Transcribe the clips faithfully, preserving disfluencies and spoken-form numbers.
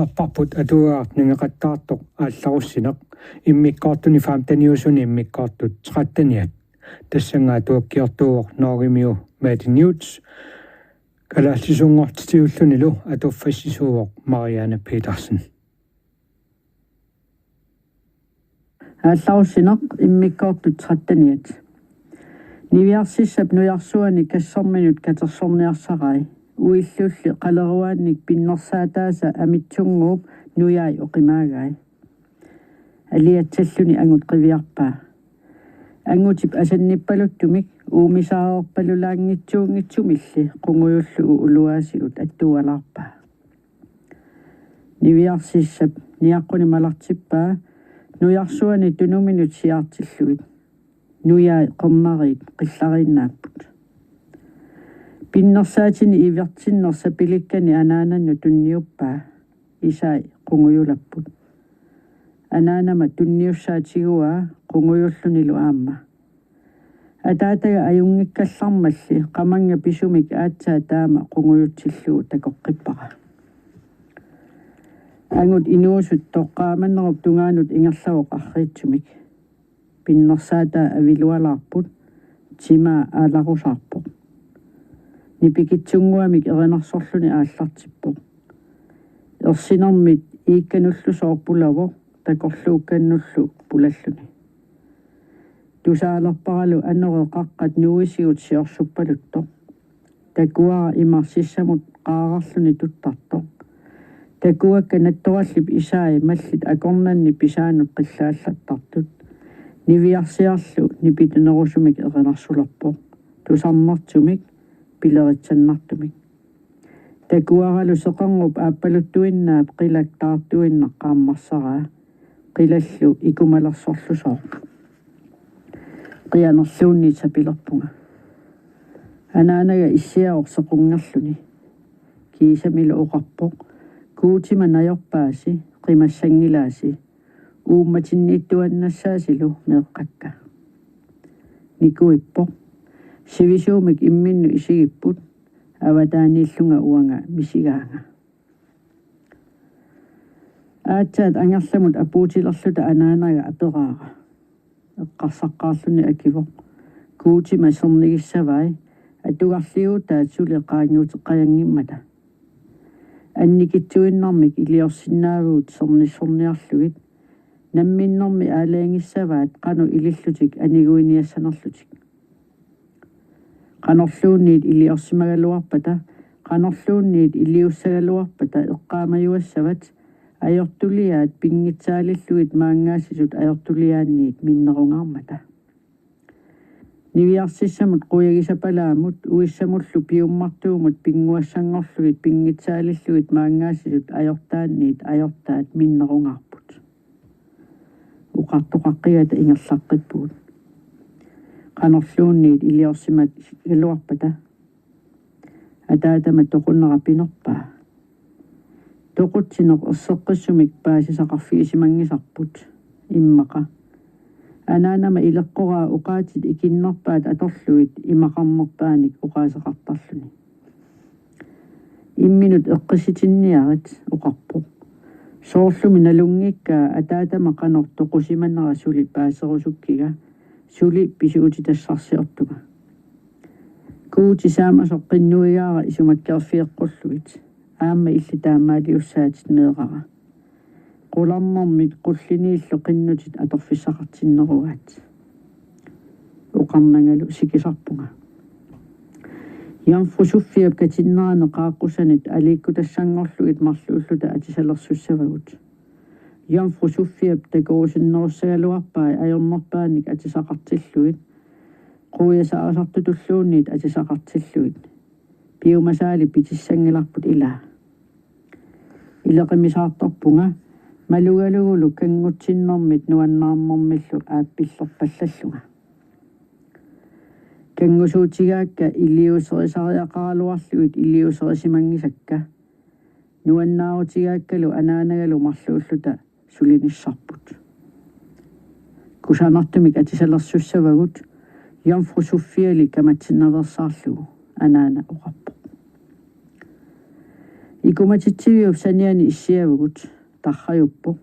Napparput atuagaq nangeqattaartoq Aallarussineq, immikkoortuni femteniusuni immikkoortut tretteniat. Tassannga atuakkiortuuvoq Norgemiu Mette Newts, kalaallisuunngortitiullunilu atuffassisuuvoq Marianne Petersen. Aallarussineq, immikkoortut tretteniat. Niviarsissap nujarsuani kasserminut katersorniarsarai. Uillulli qaleruaannik pinnersaataasa amitsunnguup nujai oqimaagai. Aliatsalluni angut qiviarpaa. Angutip asannippaluttumik uumisaareerpalulaanngitsuunngitsumilli qungujullugu uluaasigut attualaarpaa. Niviarsissap niaqquni malartippaa nujarsuani tunuminut siaartillugit. Nujai qernariit qillariinnaapput. Pinnersaatini ivertinnersa pilikkani anaanannut tunniuppaa. Isai qungujulapput. Anaanama tunniussaa tiguaa qungujullunilu aamma. Ataataga ajunngikkallarmalli qamannga pisumik aatsaat taama qungujutsillugu takoqqippara. Angut inuusut toqqaamanerup tungaanut ingerlavoq arriitsumik. Pinnersaataa avilualaarput, timaa aalarusaarpoq. Nipikitsunnguamik erinarsorluni aallartippoq. Ersinermit iikkanullu soorpulavoq, takorluukkannullu pulalluni. Tusaalerparalu anori qaqqat nuisigut siorsuppaluttoq. Takuara imarsissamut qaararluni tuttartoq. Takuakka nattorallip isai mallit akornanni pisaanut qillaallattartut. Niviarsiarlu nipitunerusumik erinarsulerpoq. Tusarnartumik, pileritsannartumik. Takuaralu seqernup aappaluttuinnaap qilak taartuinnaq qaammarsaraa. Qilallu ikumalersorlusooq. Qianerluunniit sapilerpunga. Anaanaga issiavoq sequnngerluni. Kiisamilu oqarpoq: Guutima najorpaasi, qimassanngilaasi. Uummatinniittuannassaasilu meeqqakka. Nikuippoq. Sivisuumik imminnut isigipput. Avataaniillunga uanga misigaanga. Aatsaat angerlamut apuutilerluta anaanaga aperaara. Eqqarsaqqaarluni akivoq: Guutima sernigissavai, atugarliuutaat suli qaangiuteqqajanngimmata. Annikitsuinnarmik iliorsinnaavugut sernissorniarlugit. Namminnermi aalajangissavaat qanoq ilillutik aniguiniassanerlutik. Qanorluunniit iliorsimagaluarpata, qanorluunniit iliussagaluarpata eqqaamajuassavat ajortuliaat pinngitsaalillugit maanngaasisut ajortuliaanniit minnerungaarmata. Niviarsissamut qujagisapalaamut uissamullu piummartuumut pinnguassanngorlugit pinngitsaalillugit maanngaasisut ajortaanniit ajortaat minnerungaarput. Oqartoqaqqigata ingerlaqqippugut. Qanorluunniit iliorsimagaluarpata. Ataatama toqunera pinerpaa. Toqutsineq erseqqissumik paasisaqarfigisimanngisarput. Immaqa. Anaanama ileqqoraa oqaatsit ikinnerpaat atorlugit imaqarnerpaanik oqaaseqartarluni. Imminut eqqissitinniarit, oqarpoq. Soorlumi nalunngikkaa ataatama qanoq toqusimanera suli paaserusukkiga, suli pisuutitassarsiortunga. Guuti saamasoq qinnuigaara isumakkeerfigeqqullugit, aamma illit taamaaliussaatit meerara. Qularnermit qulliniillu qinnutit atorfissaqartinnerugaat. Oqarnangalu sikisarpunga. Jomfru Sofiap katinnerani qaaqqusanit aliikkutassanngorlugit marluulluta atisalersussavagut. Jomfru Sofiap takorusunnerussagaluarpai ajornerpaanik atisaqartillugit. Quiasarisartutulluunniit atisaqartillugit. Piumasaali pitissanngilarput ilaa. Ileqimisaartorpunga malugalugulu kanngutsinnermit nuannaarnermillu aappillerpallallunga. Kanngusuutigaakka iliuuserisariaqaraluarlugit iliuuserisimanngisakka. Nuannaarutigaakkalu anaanagalu marluulluta sulinissarput. Kusanartumik atisalersussavagut, Jomfru Sofiali kamatsinnaveersaarlugu, anaana oqarpoq. Ikumatitsiviup saniani issiavugut, tarrajuppoq,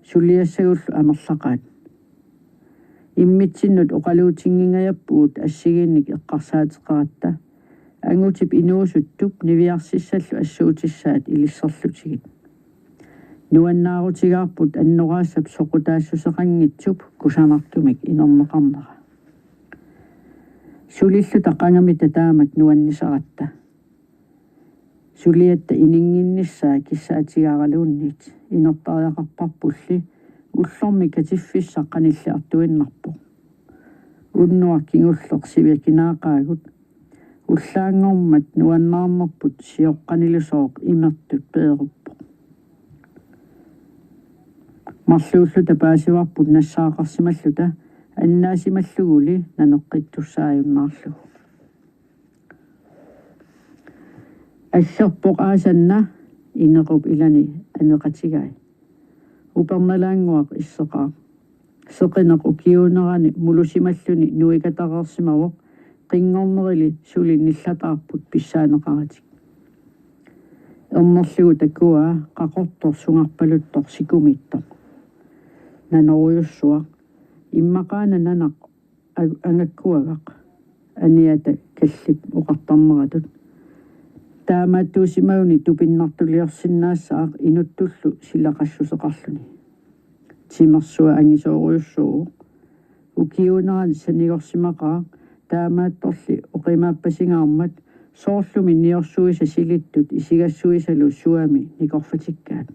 suliassagullu amerlaqaat. Immitsinnut oqaluutinngingajappugut assigiinnik eqqarsaateqaratta, angutip inuusuttup niviarsissallu assuutissaat ilisserlutigit. Nuannaarutigaarput annoraassap soqutaassuseqanngitsup kusanartumik inerneqarnera. Sulilluta qangamita taamak nuannisaratta. Suliatta ininnginnissaa kissaatigaaraluunniit inertariaqarparpulli ullormi katiffissaq qanilliartuinnarpoq. Unnuaq kingulleq sivikinaaqaagut, ullaanngormat nuannaarnerput sioqqanilusooq imertut peeruppoq. Marluulluta paasivarput nassaaqarsimalluta annaasimalluguli naneqqittussaajunnaarlugu. Aggerpoq aasanna, Inequp ilani aneqatigai. Upernalaannguaq isseqaaq. Seqineq ukiuunerani mulusimalluni nuikatareersimavoq qinngornerili suli nillataarput pissaaneqaratik. Ernerlugu takuaa qaqortoq sungarpaluttoq sikumiittoq. Nanorujussuaq. Immaqaana naneq a-, angakkuagaq, aniata Kallip oqartarneratut. Taamaattuusimaguni tupinnartuliorsinnaassaaq inuttullu silaqassuseqarluni. Timersua angisoorujussuuvoq. Ukiuunerani sanigorsimaqaaq, taamaattorli oqimaappasinngaarmat soorlumi niorsuisa silittut isigassuisalu suami nikorfatikkaat.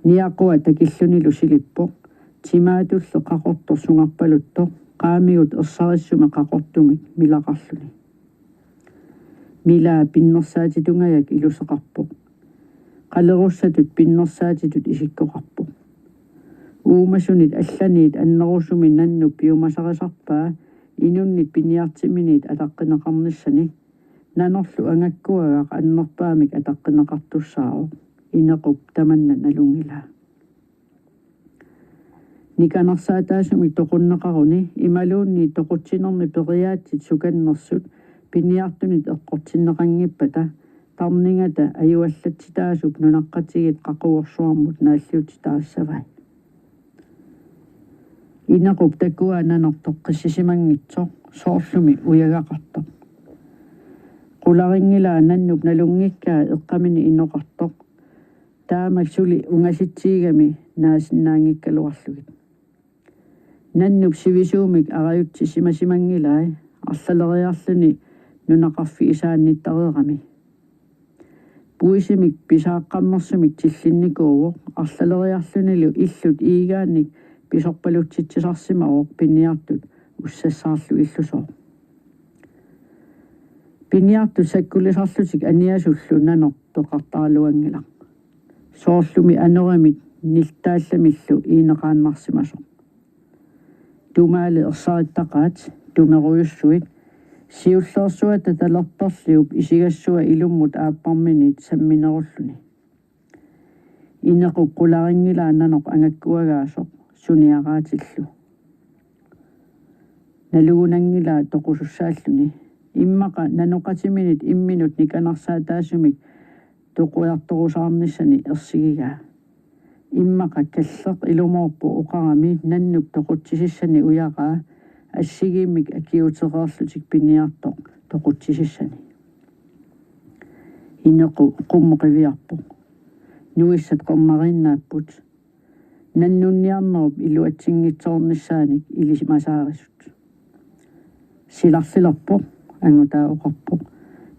Niaqua takillunilu silippoq, timaatulli qaqortoq sungarpaluttoq, qaamigut ersarissumik qaqortumik milaqarluni. Milaa pinnersaatitungajak iluseqarpoq. Qalerussatut pinnersaatitut isikkoqarpoq. Uumasunit allaniit annerusumik nannup piumasarisarpaa inunnit piniartiminiit ataqqineqarnissani. Nanorlu angakkuagaq annerpaamik ataqqineqartussaavoq. Inequp tamanna nalunngilaa. Nikanarsaataasumik toqunneqaruni imaluunniit toqutsinermi periaatsit sukannersut piniartunit eqqortinneqanngippata tarningata ajuallatsitaasup nunaqqatigiit qaqugorsuarmut naalliutsitaassavai. Inequp takuaa naneq toqqissisimanngitsoq, soorlumi ujagaqartoq. Qularinngilaa nannup nalunngikkaa eqqamini inoqartoq. Taamak suli ungasitsigigami naasinnaanngikkaluarlugit. Nannup sivisuumik arajutsisimasimanngilai arlaleriarluni nunaqarfigisaannittareerami. Puisimik pisaaqqammersumik tillinnikuuvoq, arlaleriarlunilu illut iigaannik pisorpalutsitsisarsimavoq piniartut ussassaarlugillusoq. Piniartut sakkulisarlutik aniasullu naneq peqartaraluanngilaq. Soorlumi anorimit niltaallamillu iineqaannarsimasoq. Tumaali ersarittaqaat, tumerujussuit, siullersuata talerperliup isigassua ilummut aapparminiit samminerulluni. Inequp qularinngilaannanoq angakkuagaasoq suniaraatillu. Nalugunanngilaa toqusussaalluni. Immaqa nanoqatiminit imminut nikanarsaataasumik toqujartorusaarnissani ersigigaa. Immaqa Kalleq ilumoorpoq oqarami nannup toqutsisissani ujaraa assigiimmik akiuutereerlutik piniartoq toqutsisissani. Inequ qummoqiviarpoq. Nuissat qernariinnaapput. Nannunniarnerup iluatsinngitsoornissaanik ilisimasaarisut. Silarsilerpoq, angutaa oqarpoq.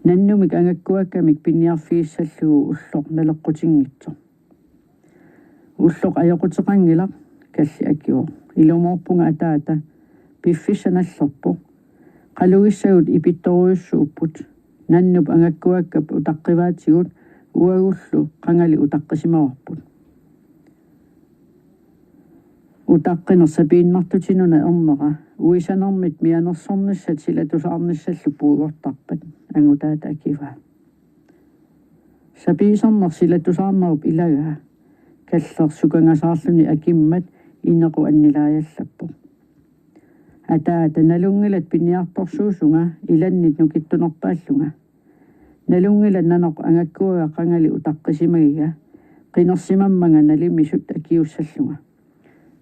Nannumik angakkuakkamik piniarfigissallugu ulloq naleqqutinngitsoq. Ulloq ajoquteqanngilaq, Kalli akivoq. Ilumoorpunga ataata, piffissaq nallerpoq. Qalugissagut ipittorujussuupput. Nannup angakkuakkap utaqqivaatigut uagullu qangali utaqqisimavarput. Utaqqineq sapiinnartutinuna ernera, uisanermit mianersornissat silatusaarnissallu puigortarpat, angutaata akivaa. Sapiiserneq silatusaarnerup ilagaa, Kalleq sukangasaarluni akimmat Inequ annilaajallappoq. Ataata, nalunngilat piniartorsuusunga ilannit nukittunerpaallunga. Nalunngilaq nanoq angakkuaga qangali utaqqisimagiga, qinersimammanga nalimisut akiussallunga.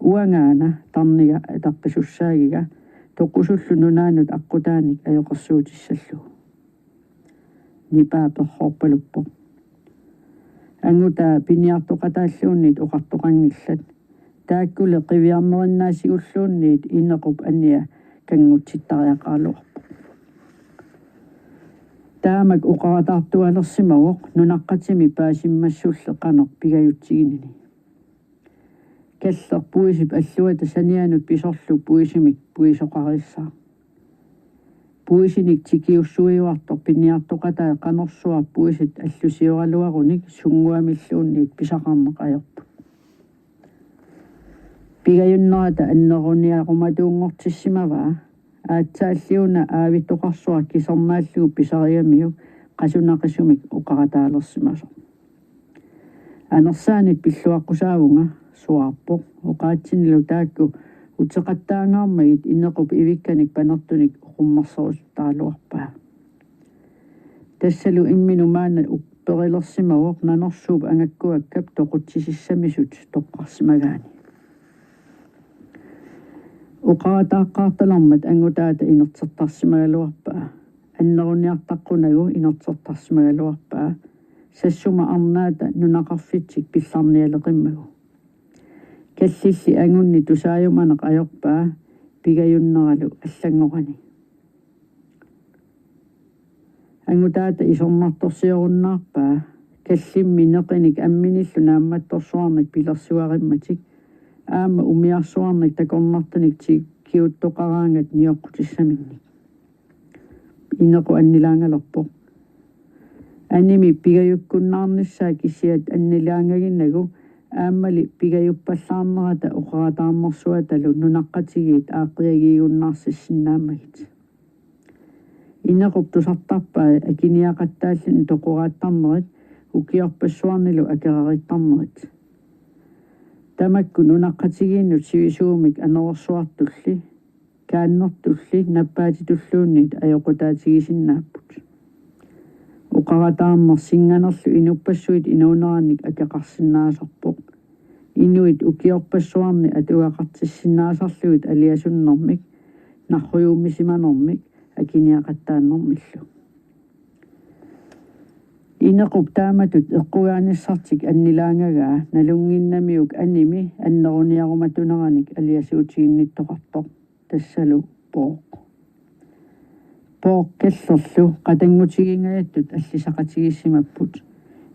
Uangaana tarniga ataqqisussaagigami toqusullu nunaannut aqqutaanik ajoqersuutissallugu. Nipaa perroorpaluppoq. Angutaa piniartoqataalluunniit oqartoqanngillat. Taakkuli qiviarnerinnaasigulluunniit Inequp ania kanngutsittariaqaraluarpoq. Taamak oqarataartualersimavoq nunaqqatimi paasimmassulli qanoq pigajutsiginini. Kalleq puisip alluata sanianut pisorlu puisimik puisoqarissaaq. Puisinik tikiussuiuartoq piniartoqatai qanorsuaq puisit allusioraluarunik sunnguamilluunniit pisaqarneq ajorput. Pigajunnerata anneruniarumatuunngortissimavaa, aatsaalliuna aavittoqarsuaq kisernaallugu pisarigamiuk qasunaqisumik oqarataalersimasoq. Anersaanit pilluaqqusaavunga, suaarpoq, oqaatsinilu taakku uteqattaangaarmagit Inequp ivikkanik panertunik oqummerserusuttaraluarpaa. Tassalu imminut maanna upperilersimavoq nanorsuup angakkuakkap toqutsisissamisut toqqarsimagaani. Oqarataaqqaartalermat angutaata inertertarsimagaluarpaa. Anneruniartaqqunagu inertertarsimagaluarpaa. Sassuma arnaata nunaqarfitsik pillarnialeqimmagu. Kallilli angunni tusaajumaneq ajorpaa pigajunneralu allanngorani. Angutaata isornartorsiorunnaarpaa, kallimmi neqinik amminillu naammattorsuarnik pilersuarimmatik, aamma umiarsuarnik takornartanik tikiuttoqaraangat nioqqutissaminnik. Inequ annilaangalerpoq. Animi pigajukkunnaarnissaa kisiat annilaangaginagu, aammali pigajuppallaarnerata oqarataarnersuatalu nunaqqatigiit aaqqiagiigunnaarsisinnaammagit. Inequp tusartarpai akiniaqattaalluni toqoraattarnerit ukiorpassuarnilu akerariittarnerit. Tamakku nunaqqatigiinnut sivisuumik anorersuartulli, kaannertulli nappaatitulluunniit ajoqutaatigisinnaapput. Oqarataarneq singanerlu inuppassuit inuunerannik akeqarsinnaasarpoq. Inuit ukiorpassuarni atugaqartissinnaasarlugit aliasunnermik, narrujuummisimanermik, akiniaqattaannermillu. Inequp taamatut eqqugaanissartik annilaangagaa nalunnginnamiuk animi anneruniarumatuneranik aliasuutiginnittoqartoq, tassalu Pooq. Pooq Kallerlu qatanngutigingajattut allisaqatigiissimapput,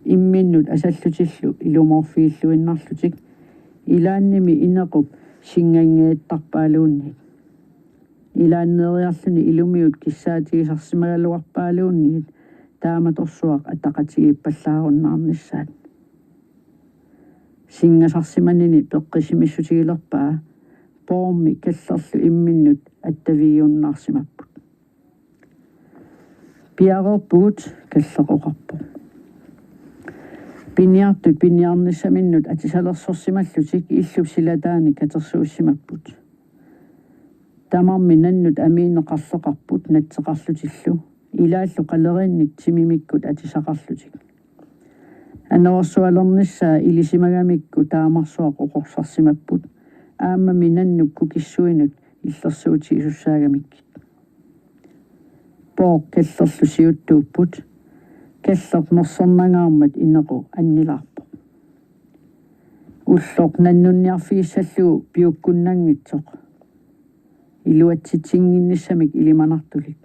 imminnut asallutillu ilumoorfigilluinnarlutik, ilaannimi Inequp singanngajattarpaaluunniit. Ilaanneeriarluni ilumiut kissaatigisarsimagaluarpaaluunniit taamatorsuaq ataqatigiippallaarunnaarnissaat. Singasarsimanini peqqisimissutigilerpaa, Poormi Kallerlu imminnut attavigiunnaarsimapput. Piareerpugut, Kalleq oqarpoq. Piniartut piniarnissaminnut atisalersorsimallutik illup silataani katersuussimapput. Tamarmi nannut amiineqarleqarput natseqarlutillu, ilaallu qaleriinnik timimikkut atisaqarlutik. Anorersualernissaa ilisimagamikku taamarsuaq oqorsarsimapput, aammami nannuk kukissuinut illersuutigisussaagamik. Pooq Kallerlu siuttuupput, Kalleq nersornangaarmat Inequ annilaarpoq. Ulloq nannunniarfigissallugu piukkunnanngitsoq, iluatsitsinnginnissamik ilimanartulik.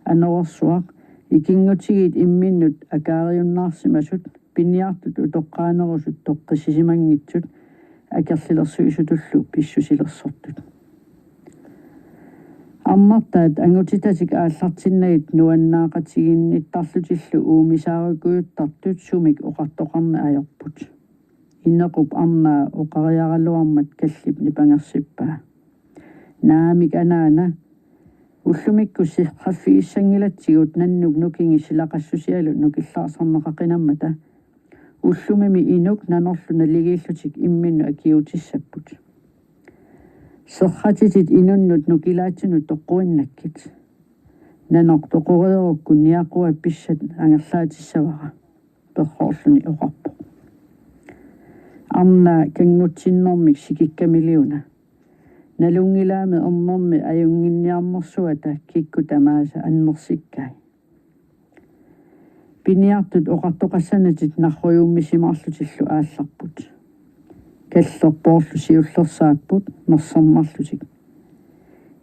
Anorersuaq, ikinngutigiit imminnut akaariunnaarsimasut piniartut utoqqaanerusut toqqissisimanngitsut akerlilersuisutullu pissusilersortut. Arnartaat angutitatik aallartinnagit nuannaaqatiginnittarlutillu uumisaarukujuttartut sumik oqartoqarneq ajorput. Inequp arnaa oqariaraluarmat Kallip nipangersippaa: Naamik anaana, ullumikkut serraffigissanngilatsigut nannuk nukingi silaqassusialu nukillaarsarneqaqinammata. Ullumimi inuk nanorlu naligiillutik imminnut akiuutissapput. Serratitit inunnut nukilaatsunut toqquinnakkit. Nanoq toqoreerukku niaqua pissat angerlaatissavara, perroorluni oqarpoq. Arnaa kanngutsinnermik sikikkamiliuna. Nalunngilaami ernermi ajunnginniarnersuata kikkut tamaasa annersikkai. Piniartut oqartoqassanatik narrujummisimaarlutillu aallarput. Kalleq Poorlu siullersaapput nersornarlutik.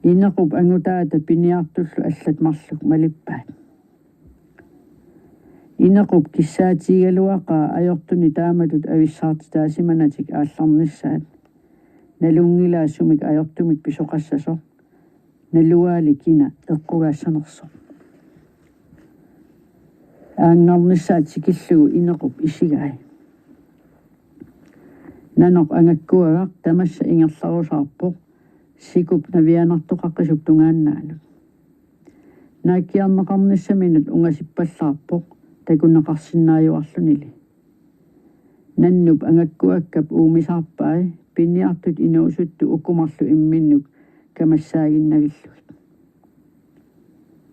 Inequp angutaata piniartullu allat marluk malippaat. Inequp kissaatigigaluaqaa ajortuni taamatut avissaartitaasimanatik aallarnissaat. Nalunngilaa sumik ajortumik pisoqassasoq. Nalugaali kina eqqugaassanersoq. Aanngarnissaat tikillugu Inequp isigai. Nanoq angakkuagaq tamassa ingerlarusaarpoq sikup navianartoqaqisup tungaannaanut. Naakkiarneqarnissaminut ungasippallaarpoq takuneqarsinnaajuarlunili. Nannup angakkuakkap uumisaarpai piniartut inuusuttut uku marluk imminnut kamassaaginnavillugit.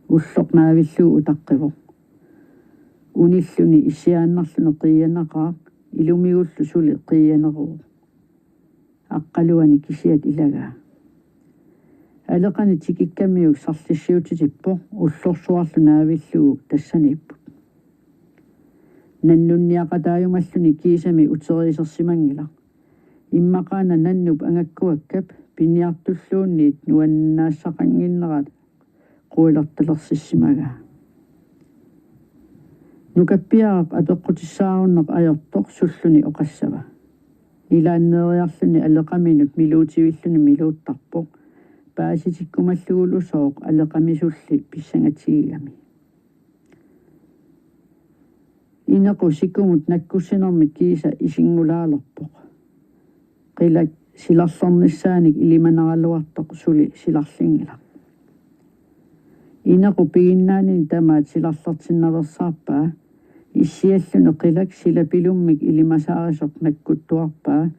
Ulloq naavillugu utaqqivoq. Unilluni issiaannarluni qiianaqaaq, ilumigullu suli qiianeruvoq. Aqqaluani kisiat ilagaa. Aleqani tikikkamiuk sarlissiutitippoq ullorsuarlu naavillugu tassaniipput. Nannunniaqataajumalluni kiisami uteriisersimanngilaq. Immaqaana nannup angakkuakkap piniartulluunniit nuannaassaqannginnerat quilertalersissimagaa. Nukappiaraq apeqqutissaarunneq ajortoq sulluni oqassava. Ilaanneeriarluni aleqaminut miluutivilluni miluuttarpoq. Paasitikkumallugulusooq aleqamisulli pissangatigigami. Inequ sikumut nakkussinermik kiisa isinngulaalerpoq. Qilak silarlernissaanik ilimanaraluartoq suli silarlinngilaq. Inequ piginnaanini tamaat silarlertinnaveersaarpaa, issialluni qilak silapilummik ilimasaarisoq nakkuttuarpaa,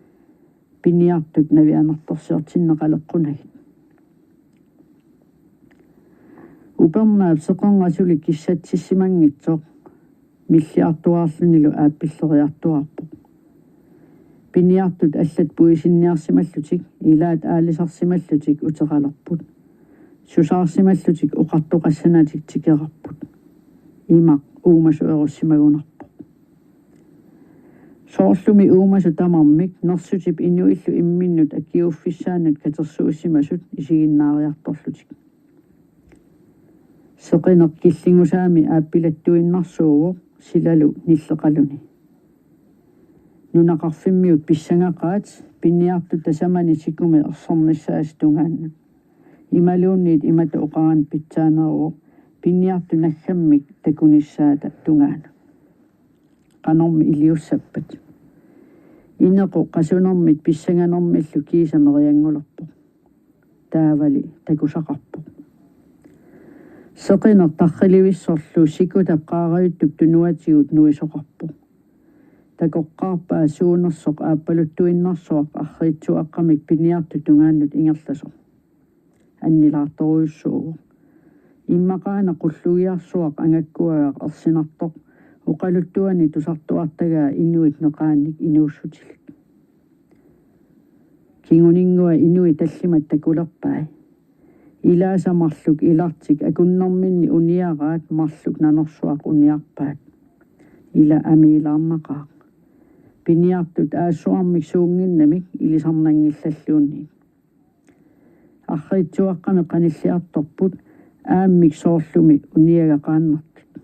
piniartut navianartorsiortinneqaleqqunagit. Upernaap seqerneq suli kissatsissimanngitsoq milliartuaarlunilu aappilleriartuaarpoq. Piniartut allat puisinniarsimallutik, ilaat aalisarsimallutik uteqalerput. Susaarsimallutik oqartoqassanatik tikerarput. Imaq uumasuerussimagunarpoq. Soorlumi uumasut tamarmik nersutip inuillu imminnut akiuuffissaannut katersuussimasut isiginnaariartorlutik. Seqineq killingusaami aappilattuinnarsuuvoq silalu nilleqaluni. Nunaqarfimmiut pissangaqaat piniartut tasamani sikumi ersernissaasa tungaannut. Imaluunniit imatut oqarani pitsaaneruvoq piniartut naggammik takunissaata tungaanut. Qanormi iliussappat? Inequ qasunermit pissanganermillu kiisa merianngulerpoq. Taavali takusaqarpoq. Seqineq tarrilivissorlu sikutap qaarajuttup tunuatigut nuisoqarpoq. Takoqqaarpaa suunersoq aappaluttuinnarsuaq arriitsuaqqamik piniartut tungaannut ingerlasoq. Annilaartorujussuuvoq. Immaqaana qullugiarsuaq angakkuagaq ersinartoq oqaluttuani tusartuartagaa inuit neqaannik inuussutilik. Kinguninngua inuit tallimat takulerpai. Ilaasa marluk ilartik akunnerminni uniaraat marluk nanorsuaq uniarpaat. Ila amiilaarnaqaaq. Piniartut aassuarmik suunnginnamik ilisarnanngillalluunniit. Arriitsuaqqami qanilliartorput aammik soorlumi uniagaqaannartut.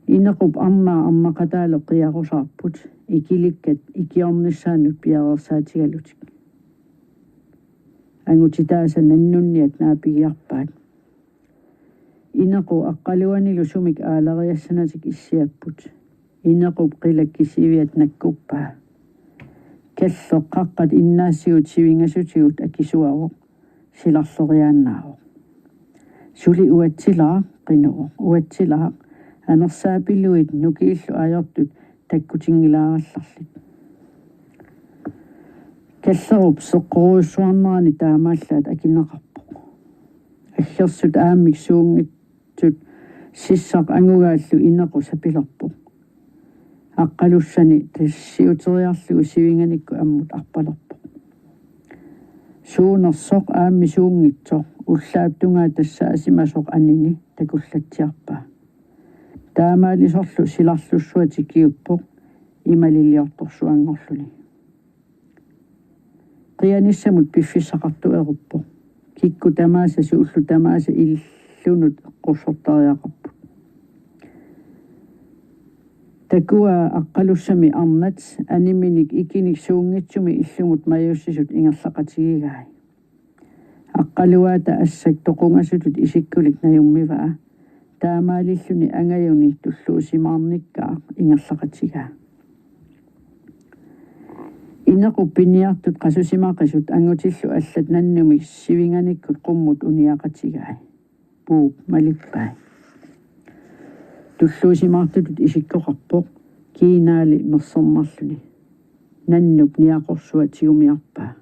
Inequp arnaa arnaqataalu qiarusaarput ikilikkat ikiornissaannut piareersaatigalutik. Angutitaasa nannunniat naapigiarpaat. Inequ aqqaluanilu sumik aalariassanatik issiapput. Inequp qilak kisiviat nakkuppaa. Kalleq qaqqat innaassigut sivingasutigut akisuavoq. Silarleriaannaavoq. Suli uatsilaaq, qinuvoq. Uatsilaaq. Anersaapiluit nukiillu ajortut takkutinngilaarallarlit. Kallerup seqqorujussuarnerani taamaallaat akineqarpoq. Aggersut aammik suunngitsut sissaq angugaallu Inequ sapilerpoq. Aqqalussani tassiuteriarlugu sivinganikkut ammut arpalerpoq. Suunersoq aammi suunngitsoq ullaap tungaa tassaasimasoq anini takullatsiarpaa. Taamaalisorlu silarlussuaq tikiuppoq imaliliortorsuanngorluni. Qianissamut piffissaqartoq eruppoq. Kikkut tamaasa suullu tamaasa illunut eqqussortariaqarput. Takuaa aqqalussami arnat animinik ikinik suunngitsumi illumut majussisut ingerlaqatigigai. Aqqaluaata assak toqungasutut isikkulik najummivaa. Taamaalilluni angajuni tulluusimaarnikkaaq ingerlaqatigaa. Inequp piniartut qasusimaqisut angutillu allat nannumik sivinganikkut qummut uniaqatigai. Puup malippai. Tulluusimaartutut isikkoqarpoq kiinaali mersernarluni. Nannup niaqorsua tigumiarpaa.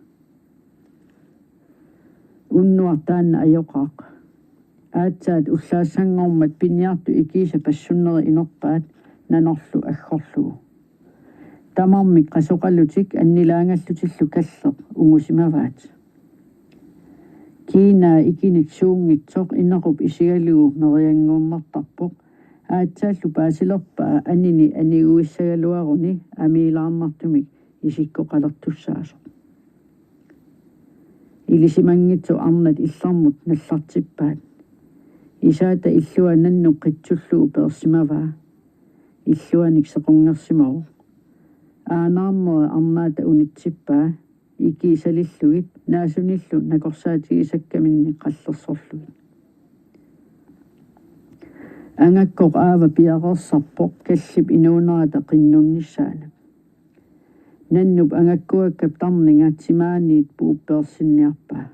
Unnuaq taanna ajoqaaq. Aatsaat ullaassanngormat piniartut ikiisa passunneri inerpaat nanorlu aggorlugu. Tamarmik qasoqalutik annilaangallutillu kalleq ungusimavaat. Kiinaa ikinik suunngitsoq Inequp isigalugu meriannguunnartarpoq. Aatsaallu paasilerpaa anini aniguissagaluaruni amiilaarnartumik isikkoqalertussaasoq. Ilisimanngitsoq arnat illermut nallartippaat. Isaata illua nannup qitsullugu peersimavaa. Illuanik sequnngersimavoq. Aanaarneri arnaata unitsippaa. Ikii salillugit naasunillu nakorsaatigisakkaminnik qallersorlugit. Angakkoq aava piareersarpoq kallip inuunerata qinnunnissaanut. Nannup angakkuakkap tarninga timaaniit puuppeersinniarpaa.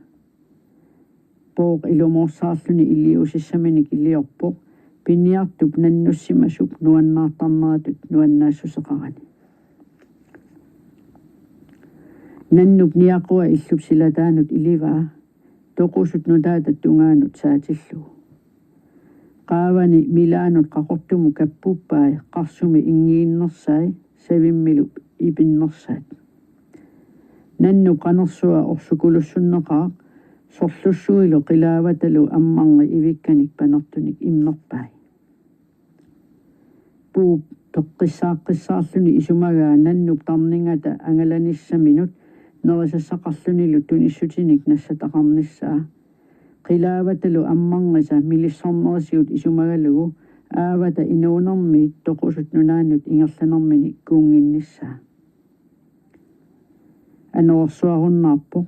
Pooq ilumoorsaarluni iliuusissaminik iliorpoq piniartup nannussimasup nuannaartarneratut nuannaassuseqarani. Nannup niaqua illup silataanut ilivaa, toqusut nutaata tungaanut saatillugu. Qaavani milaanut qaqortumut kappuppai qarsumi inngiinnersai savimmilu ipinnersaat. Nannup qanersua orsukulussunneqaaq sorlussuilu qilaavatalu ammarngi ivikkanik panertunik immerpai. Puup peqqissaaqqissaarluni isumagaa nannup tarningata angalanissaminut nerisassaqarlunilu tunissutinik nassataqarnissaa. Qilaavatalu ammarnisa milissornerisigut isumagalugu aavata inuunermiit toqusut nunaannut ingerlanermini kuunnginnissaa. Anorersuarunnaarpoq.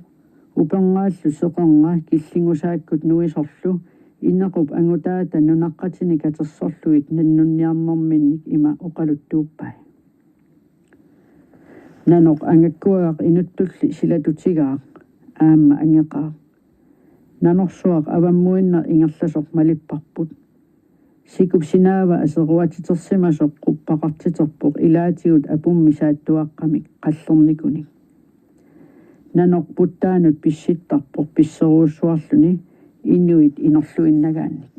Upernaallu seqernga killinngusaakkut nuisorlu Inequp angutaata nunaqqatini katersorlugit nannunniarnerminnik ima oqaluttuuppai. Nanoq angakkuagaq inuttulli silatutigaaq aamma angeqaaq. Nanorsuaq avammuinnaq ingerlasoq malipparput. Sikup sinaava aseruatitersimasoq quppaqartiterpoq ilaatigut apummi saattuaqqamik qallernikunik. Nanoq puttaanut pissittarpoq pisserujussuarluni inuit inorluinnagaannik.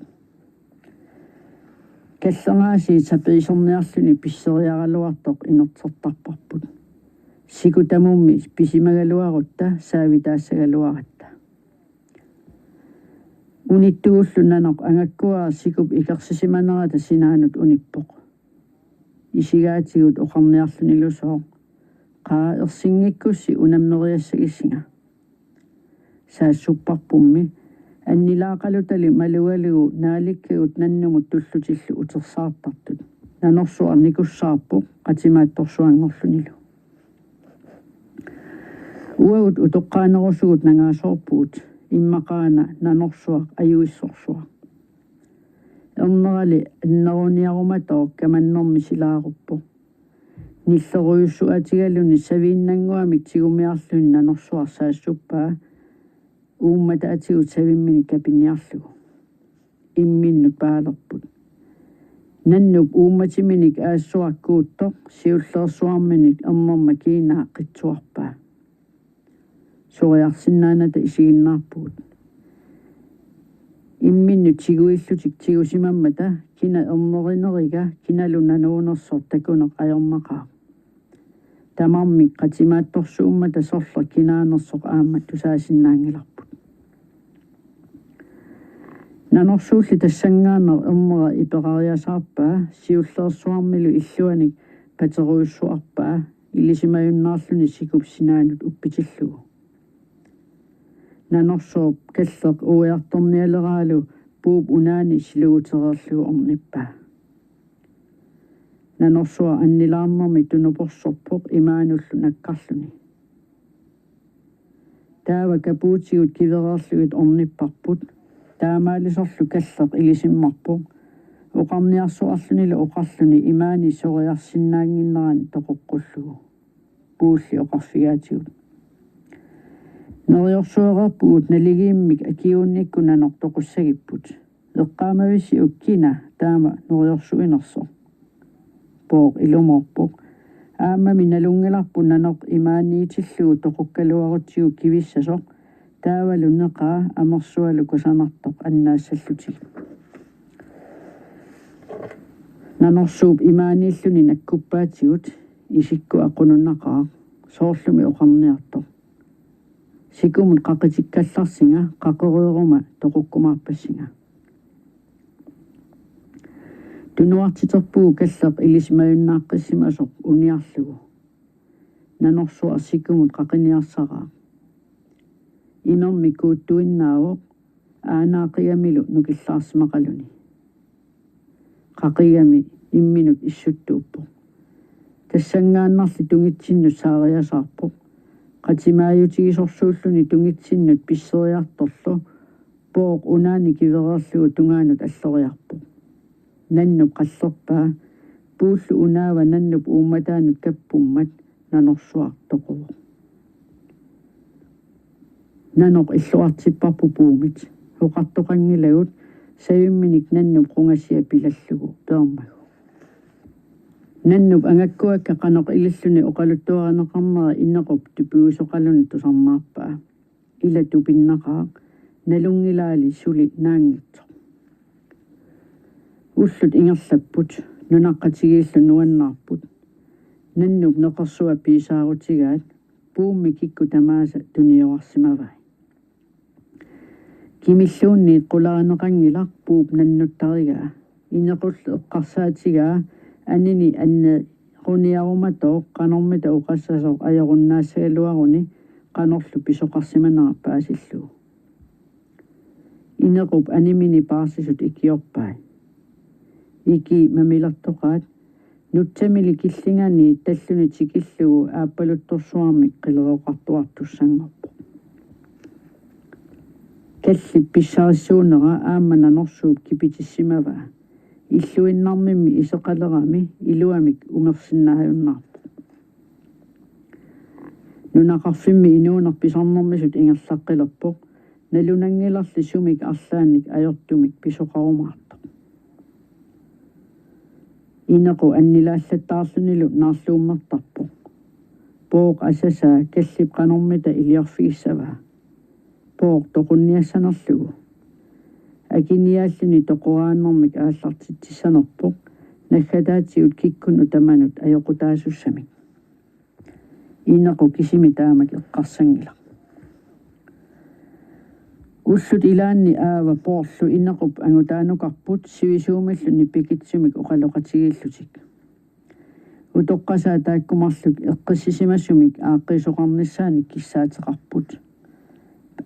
Kallengaasiit sapiiserniarluni pisseriaraluartoq inertertarparput. Siku tamummi pisimagaluarutta saavitaassagaluaratta. Unittugullu nanoq angakkuagaq sikup ikersisimanerata sinaanut unippoq. Isigaatigut oqarniarlunilusooq: Qaa, ersinngikkussi unammeriassagissinga. Saassupparpummi annilaaqalutali malugalugu naalikkagut nannumut tullutillu utersaartartut. Nanorsuaq nikussaarpoq qatimaattorsuanngorlunilu. Uagut utoqqaanerusugut nangaasoorpugut, immaqaana nanorsuaq ajuissorsuaq. Ernerali anneruniarumatooq kamannermi silaaruppoq. Nillerujussuatigaluni saviinnannguamik tigumiarluni nanorsuaq saassuppaa uummataatigut savimminik kapiniarlugu. Imminnut paalerput. Nannup uummatiminik aassuaq kuuttoq siullersuarminik ernerma kiinaa qitsuarpaa. Soriarsinnaanata isiginnaarpugut. Imminnut tiguillutik tigusimammata kina erniineriga kinalu nanuunersoq takuneq ajornaqaaq. Tamarmik qatimaattorsuummata sorleq kinaanersoq aamma tusaasinnaanngilarput. Nanorsuulli tassanngaannaq ernera iperariasaarpaa siullersuarmilu illuanik paterujussuarpaa ilisimajunnaarluni sikup sinaanut uppitillugu. Nanorsuup kalleq uiartornialeraalu puup unaani silugutereerlugu ornippaa. Nanorsuaq annilaarnermik tunuporsorpoq imaanullu nakkarluni. Taava kapuutigut kivereerlugit ornipparput. Taamaalisorlu kalleq ilisimmarpoq oqarniarsuarlunilu oqarluni imaani soriarsinnaannginnerani toqoqqullugu. Puulli oqarfigaatigut: Neriorsuereerpugut naligiimmik akiuunnikkut nanoq toqussagipput. Eqqaamavisiuk kina taama neriorsuinersoq? Pooq ilumoorpoq: Aammami nalunngilarput nanoq imaaniitillugu toqukkaluarutsigu kivissasoq, taavalu neqaa amersualu kusanartoq annaassallutigu. Nanorsuup imaaniilluni nakkuppaatigut isikkua qununnaqaaq, soorlumi oqarniartoq: Sikumut qaqitikkallarsinga, qaqereeruma toqukkumaarpassinga. Tunuartiterpugut kalleq ilisimajunnaaqqissimasup uniarlugu. Nanorsuaq sikumut qaqiniarsaraaq. Imermik kuuttuinnaavoq, aanaaqigamilu nukillaarsimaqaluni. Qaqigami imminut issuttuuppoq. Tassanngaannarli tungitsinnut saariasaarpoq. Qatimaajutigisorsuulluni tungitsinnut pisseriartorlu Pooq unaani kivereerlugu tungaanut alloriarpoq. Nannup qallerpaa, puullu unaava nannup uummataanut kappummat, nanorsuaq toquvoq. Nanoq illuartipparput puumit. Oqartoqanngilagut savimminik nannup qungasia pilallugu peermagu. Nannup angakkuakka qanoq ililluni oqaluttuarineqarnera Inequp tupiusoqaluni tusarnaarpaa. Ila tupinnaqaaq, nalunngilaali suli naanngitsoq. Ullut ingerlapput, nunaqqatigiillu nuannaarput. Nannup neqersua piisaarutigaat, puummi kikkut tamaasa tuniorarsimavai. Kimilluunniit qularineqanngilaq puup nannuttarigaa. Inequllu eqqarsaatigaa anini anneruniarumatooq qanormita oqassasoq ajorunnaassagaluaruni qanorlu pisoqarsimanera paasillugu. Inequp animini paarsisut ikiorpai. Ikii mamilertoqaat, nutsamili killingani talluni tikillugu aappaluttorsuarmik qileroqartuartussanngorpoq. Kallip pissarissuunera aamma nanorsuup kipitissimavaa. Illuinnarmimmi iseqalerami iluamik umersinnaajunnaarpoq. Nunaqarfimmi inuuneq pisarnermisut ingerlaqqilerpoq, nalunanngilarli sumik arlaannik ajortumik pisoqarumaartoq. Inequ annilaallattaarlunilu naarluummertarpoq. Pooq asasaa kallip qanormita iliorfigissavaa. Pooq toqunniassanerlugu. Akiniaalluni toqoraannermik aallartitsissanerpoq, naggataatigut kikkunnut tamanut ajoqutaasussamik. Inequ kisimi taamak eqqarsanngilaq. Ullut ilaanni aava Poorlu Inequp angutaanukarput sivisuumillu nipikitsumik oqaloqatigiillutik. Utoqqasaat taakku marluk eqqissisimasumik aaqqiisoqarnissaanik kissaateqarput.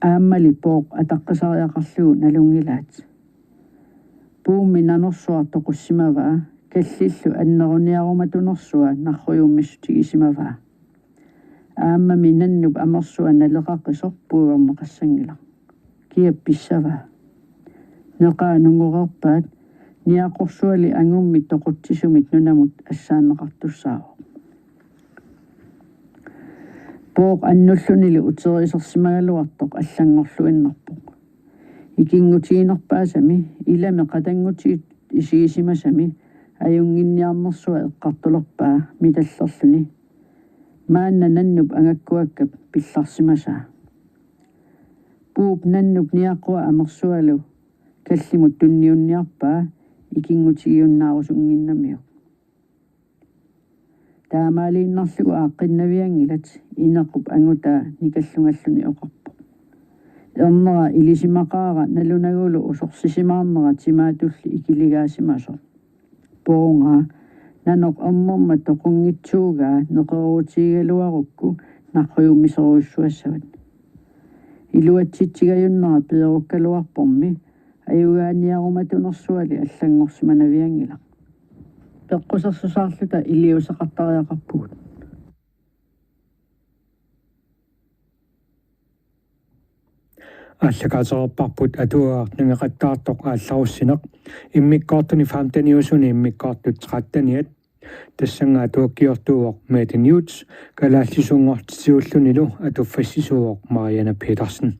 Aammali Pooq ataqqisariaqarlugu nalunngilaat. Puummi nanorsuaq toqussimavaa, kallillu anneruniarumatunersua narrujummissutigisimavaa. Aammami nannup amersua naleqaqisoq puiorneqassanngilaq. Kia pissavaa? Neqaa nungoreerpaat, niaqorsuali angummit toqutsisumit nunamut assaanneqartussaavoq. Pooq annullunilu uteriisersimagaluartoq allanngorluinnarpoq. Ikinngutiginerpaasami ilami qatanngutigut isigisimasami ajunnginniarnersua eqqartulerpaa mitallerluni. Maanna nannup angakkuakkap pillarsimasaa. Puup nannup niaqua amersualu tallimut tunniunniarpaa ikinngutigiunnaarusunnginnamiuk. Taamaaliinnarlugu aaqqinnavianngilat, Inequp angutaa nikallungalluni oqarpoq: Ernera ilisimaqaara nalunagulu usorsisimaarnera timaatulli ikiligaasimasoq. Poornga, nanoq ernerma toqunngitsuugaa neqeroorutigigaluarukku narrujumisorujussuassavat. Iluatsitsigajunnera peerukkaluarpormi ajugaaniarumatunersuali allanngorsimanavianngilaq. Peqqusersusaarluta iliuuseqartariaqarpugut. Aallakaatereerparput atuagaq nangeqattaartoq aallarussineq, immikkoortuni femteniusuni immikkoortut tretteniat. Tassannga atuakkiortuuvoq Mette Newth, kalaallisuunngortitsisuullunilu atuffassisuuvoq Marianne Petersen.